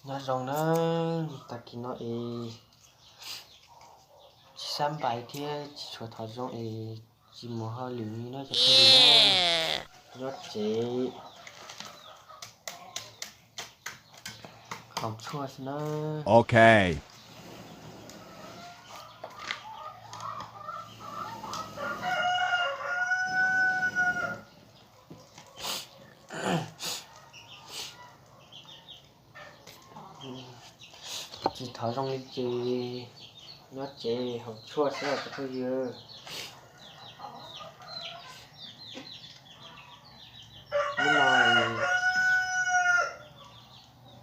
Nyob zoo na, tag kis no es tsis xab npais thiab tsis tshua thov zoo es tsis mus hauj lwm li na cov phooj ywg na. Nyob tsev haus tshuaj xwb na. Ok. Tsis thov zoo li ces nyob tsev haus tshuaj xwb os cov phooj ywg.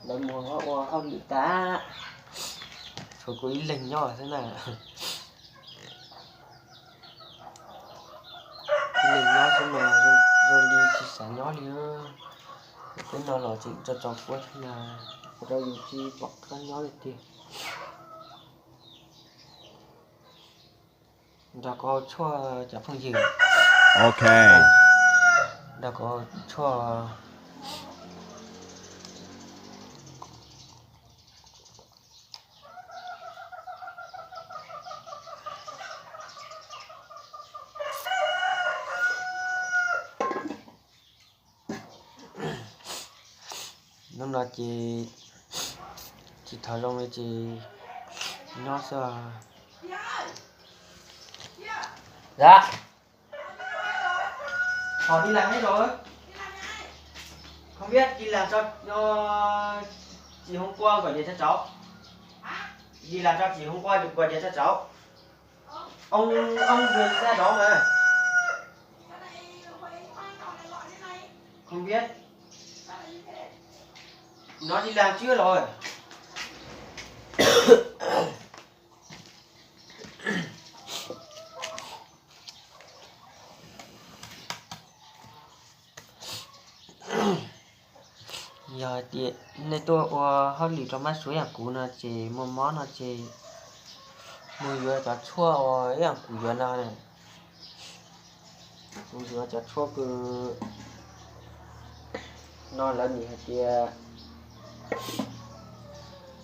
Hnub no lawv mus ua hauj lwm tag, tshuav kuv ib leeg nyob xwb na. Ib leeg nyob xwb mas zoo li tsis xav nyob li. Peb no los tseem tso tso kuab thiab mas ua rau yus tsis pom qab nyob li tiag. Nrog kuv haus tshuaj cov phooj ywg. Ok. Nrog kuv haus tshuaj. Hnub no ces tsis thov zoo li ces nyob xwb. Dạ. Họ đi làm hết rồi. Không biết đi làm cho ờ, chị hôm qua gọi điện cho cháu. Đi làm cho chị hôm qua gọi điện cho cháu. Ông ông vừa ra đó mà. Không biết. Nó đi làm trước rồi. Yog hais tias nej tuaj ua hauj lwm rau mab suav ib yam kuv no ces muaj mob no ces mus yuav cov tshuaj uas ib yam kuv yuav no. Kuv yuav cov tshuaj kws no lawv nim hais tias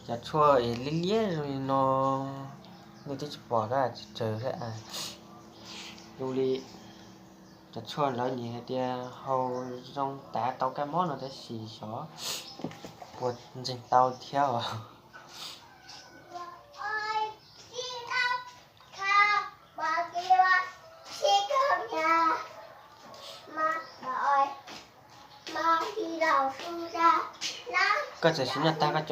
cov tshuaj es liab liab zoo li no, nej twb tsis pom thiab, tsis tsawg thiab. Zoo li cov tshuaj lawv nim hais tias haus zoo tav tau kab mob no tab sis xyov puas ntseeg tau thiab os. Koj txawm siv nyaj tag koj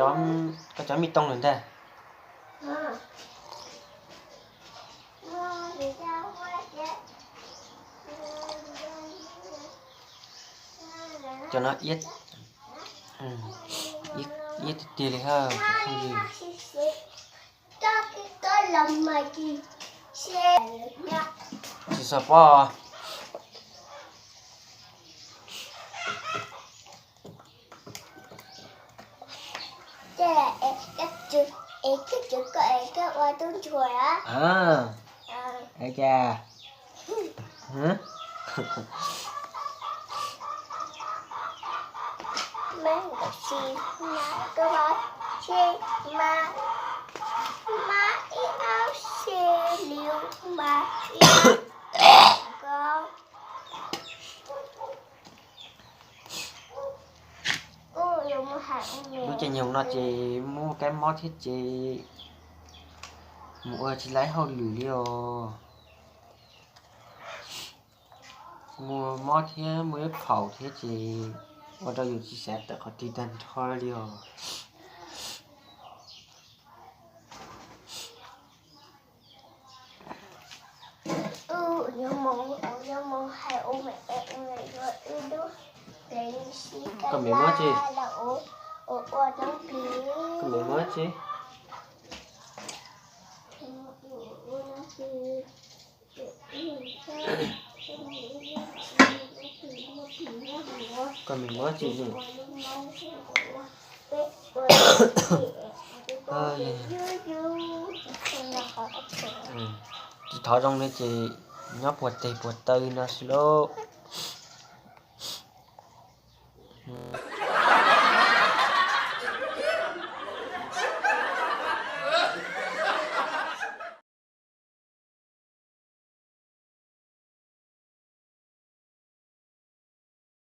cov me tooj lawm ntag. Cov no iab tiag tiag li ha. Tsis txhob pom. Lub caij nyoog no ces muaj kab mob thiab ces mus ua tsis laib hauj lwm li os. Muaj mob thiab muaj ib phaum thiab ces ua rau yus tsis xav tawm qhov twg tag nrho li os. Koj me mob tsi? Koj me mob tsi? Koj me mob tsi? Tsis thov zoo li ces nyob puag teg puag taw no xwb lauj.